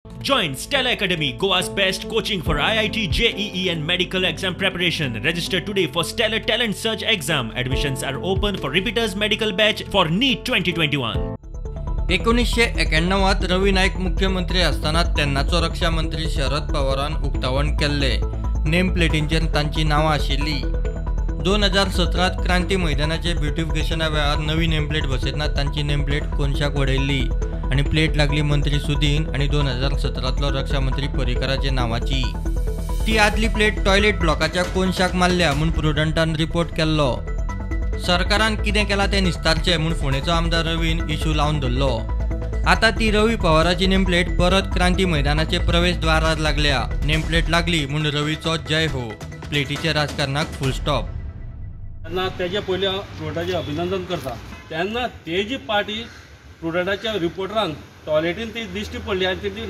Join Stella Academy, Goa's best coaching for IIT, JEE and medical exam preparation. Register today for Stellar Talent Search exam. Admissions are open for repeaters medical batch for NEET 2021. 1991 Ravi Naik मुख्यमंत्री आसतना तेन्नाचो रक्षा मंत्री शरद पवारान उक्तावण केल्ले. नेम प्लेटींचेर तांची नांवां आशिल्ली. 2017 क्रांती मैदानाचे ब्युटिफिकेशना वेळार नवी नेमप्लेट बसयतना तांची नेमप्लेट कोनशाक वडयल्ली आनी प्लेट लागली मंत्री सुदीन आनी 2017 रक्षा मंत्री पर्रीकराचे नांवाची. ती आदली प्लेट टॉयलेट ब्लॉकाच्या कोनशाक मारल्या म्हूण प्रुडंटान रिपोर्ट केल्लो. सरकारान कितें केलां तें निस्तारचें म्हूण फोंडेचो आमदार रवीन इशू लावन धरलो. आतां ती रवी पवाराची नेमप्लेट परत क्रांती मैदानाचे प्रवेश द्वारार लागल्या. नेमप्लेट लागली म्हूण रवीचो जय हो. प्लेटीचे राजकारणाक फुल स्टॉप. तेन्ना तेजे पयलीं हांव प्रुडंटाचें अभिनंदन करता. तेन्ना तेजी पार्टी प्रुडंटाच्या रिपोर्टरान टॉयलेटीन ती दिश्टी पडली आनी तेजी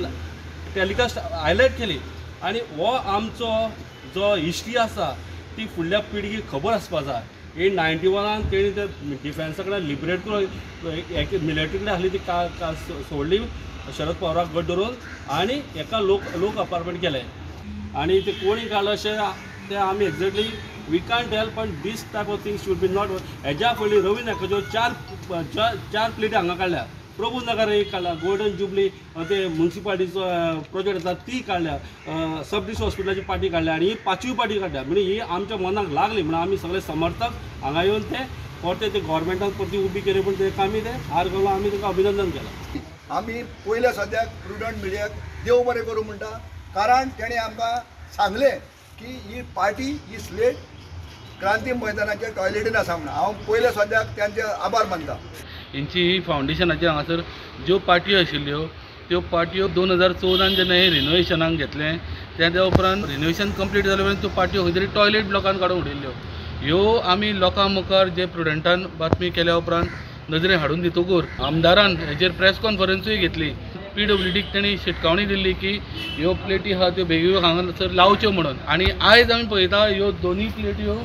टेलिकास्ट हायलायट केली आनी हो आमचो जो हिस्ट्री आसा ती फुडल्या पिळगेक खबर आसपा जाय. इन 91 तेणी ते डिफेन्सा कडेन लिबरेट करून मिलिटरी कडेन आसली ती का सोडली शरद पवाराक गट धरून आनी एका लोक अपार्टमेंट केलें आनी ते कोणी काडलें अशें ते आमी एग्जॅक्टली we can't tell, पण this type of things should be not. हेज्या पयलीं रवी नायकाच्यो चार प्लेटी हांगा काडल्या, प्रभू नगर एक काडल्या, गोल्डन जुबली ते मुन्सिपालिटीचो प्रोजेक्ट आसा ती काडल्या, सब डिस्ट्रिक्ट हॉस्पिटलाची पार्टी काडल्या आनी ही पांचवी पार्टी काडल्या. म्हणजे ही आमच्या मनाक लागली म्हणून आमी सगळे समर्थक हांगा येवन ते परते ते गव्हर्मेंटान परती उबी केली, पूण ते आमी ते हार घालून आमी तांकां अभिनंदन केलां. आमी पयल्या सद्याक प्रुडंट मिडियाक देव बरें करूं म्हणटा, कारण तेणें आमकां सांगलें की ही पार्टी ही स्लेट क्रांती मैदानाच्या टॉयलेटीन आसा म्हणून. हांव पयल्या सद्याक तांचे आभार मानता. हेंची ही फावंडेशनाचेर हांगासर ज्यो पार्ट्यो आशिल्ल्यो त्यो पार्ट्यो 2014 जेन्ना हे रिनोवेशनाक घेतलें त्या उपरांत रिनोवेशन कंप्लीट जाले उपरांत त्यो पार्ट्यो खंय तरी टॉयलेट ब्लॉकान काडून उडयल्ल्यो. ह्यो आमी लोकां मुखार जे प्रुडंटान बातमी केल्या उपरांत नदरेन हाडून दितकूर आमदारान हेजेर प्रेस कॉन्फरन्सूय घेतली. पीडब्ल्यूडीक तेणी शिटकावणी दिल्ली की ह्यो प्लेटी आहा त्यो बेगीन हांगासर लावच्यो म्हणून. आनी आयज आमी पळयता ह्यो दोनूय प्लेट्यो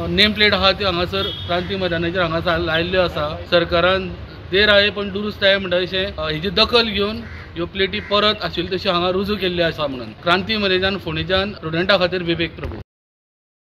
नेम प्लेट आहा त्यो हांगासर क्रांती मैदानाचेर हांगासर लायिल्ल्यो आसा. सरकारान देर आहे पण दुरुस्त आहे म्हणटा तशें हेजी दखल घेवन ह्यो प्लेटी परत आशिल्ल्यो तश्यो हांगा रुजू केल्ल्यो आसा म्हणून. क्रांती मैदान फोंडेच्यान प्रुडंटा खातीर विवेक प्रभू.